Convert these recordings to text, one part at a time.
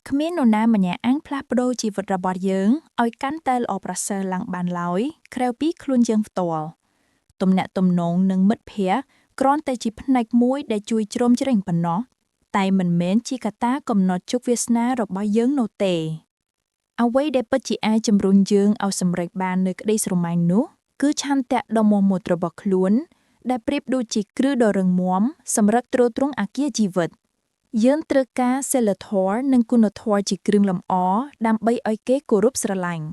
គ្មាននរណាម្នាក់អាចផ្លាស់ប្ដូរជីវិតរបស់យើងឲ្យកាន់តែល្អប្រសើរឡើងបានឡើយក្រៅពីខ្លួនយើងផ្ទាល់ទំនាក់ទំនងនិងមិត្តភក្តិគ្រាន់តែជាផ្នែកមួយដែលជួយជ្រោមជ្រែងប៉ុណ្ណោះតែមិនមែនជាកត្តាកំណត់ជោគវាសនារបស់យើងនោះទេអ្វីដែលពិតជាអាចជំរុញយើងឲ្យសម្រេចបាននូវក្តីស្រមៃនោះគឺឆន្ទៈដ៏មោះមុតរបស់ខ្លួនដែលប្រៀបដូចជាគ្រឹះដ៏រឹងមាំសម្រាប់ទ្រទ្រង់អាគារជីវិត យើងត្រូវការសីលធម៌និងគុណធម៌ជាគ្រឿងលម្អដើម្បីឲ្យគេគោរពស្រឡាញ់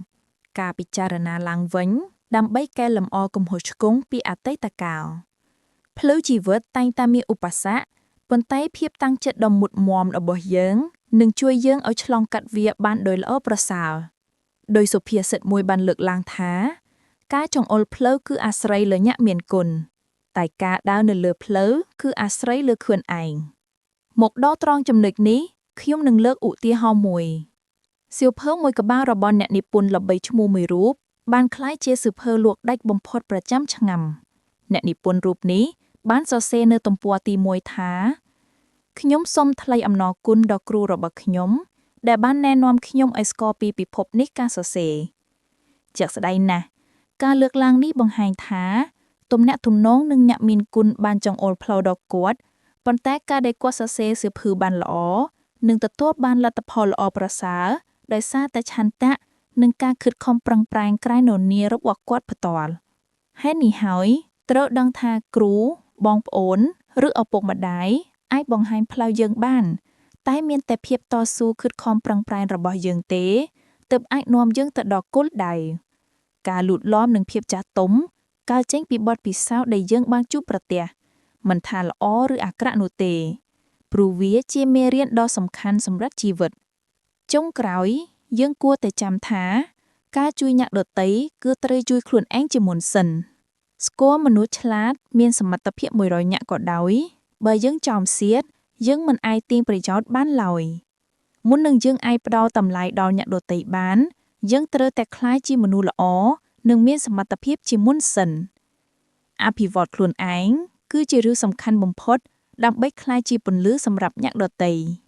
ការពិចារណាឡើងវិញដើម្បីកែលម្អកំហុសឆ្គងពីអតីតកាលផ្លូវជីវិតតែងតែមានឧបសគ្គប៉ុន្តែភាពតាំងចិត្តដ៏មុតមាំរបស់យើងនឹងជួយយើងឲ្យឆ្លងកាត់វាបានដោយល្អប្រសើរដោយសុភាសិតមួយបានលើកឡើងថាការចង្អុលផ្លូវគឺអាស្រ័យលើអ្នកមានគុណតែការដើរនៅលើផ្លូវគឺអាស្រ័យលើខ្លួនឯង មកដល់ត្រង់ចំណុចនេះខ្ញុំនឹងលើកឧទាហរណ៍មួយសៀវភៅមួយក្បាលរបស់អ្នកនិពន្ធល្បីឈ្មោះមួយរូបបានក្លាយជាសៀវភៅលក់ដាច់បំផុតប្រចាំឆ្នាំអ្នកនិពន្ធរូបនេះបានសរសេរនៅទំព័រទី1ថាខ្ញុំសូមថ្លែងអំណរគុណដល់គ្រូរបស់ខ្ញុំដែលបានណែនាំខ្ញុំឲ្យស្គាល់ពីពិភពនេះការសរសេរជាក់ស្ដែងណាស់ការលើកឡើងនេះបង្ហាញថាទំនាក់ទំនងនឹងអ្នកមានគុណបានចង្អុលផ្លូវដល់គាត់ ប៉ុន្តែការដែលគាត់សរសេរសៀវភៅបានល្អនិងទទួលបានលទ្ធផលល្អប្រសើរដោយសារតែឆន្ទៈនិងការខិតខំប្រឹងប្រែងក្រៃននារបស់គាត់ផ្ទាល់ហេតុនេះហើយត្រូវដឹងថាគ្រូបងប្អូនឬឪពុកម្ដាយអាចបង្ហាញផ្លូវយើងបាន តែមានតែភាពតស៊ូខិតខំប្រឹងប្រែងរបស់យើងទេទើបអាចនាំយើងទៅដល់គោលដៅការលូតលាស់និងភាពចាស់ទុំកើតចេញពីបទពិសោធន៍ដែលយើងបានជួបប្រទះ មិនថាល្អឬអាក្រក់នោះទេព្រោះវាជាមេរៀនដ៏សំខាន់សម្រាប់ជីវិតចុងក្រោយយើងគួរតែចាំថាការជួយអ្នកដទៃគឺត្រូវជួយខ្លួនឯងជាមុនសិនស្គាល់មនុស្សឆ្លាតមានសមត្ថភាព100នាក់ក៏ដោយបើយើងចោមសៀតយើងមិនអាចទាញប្រយោជន៍បានឡើយមុននឹងយើងអាចផ្ដល់តម្លៃដល់អ្នកដទៃបានយើងត្រូវតែក្លាយជាមនុស្សល្អនិងមានសមត្ថភាពជាមុនសិនអភិវឌ្ឍខ្លួនឯងគឺជារឿងសំខាន់បំផុតដើម្បីក្លាយជាពន្លឺសម្រាប់អ្នកដទៃ។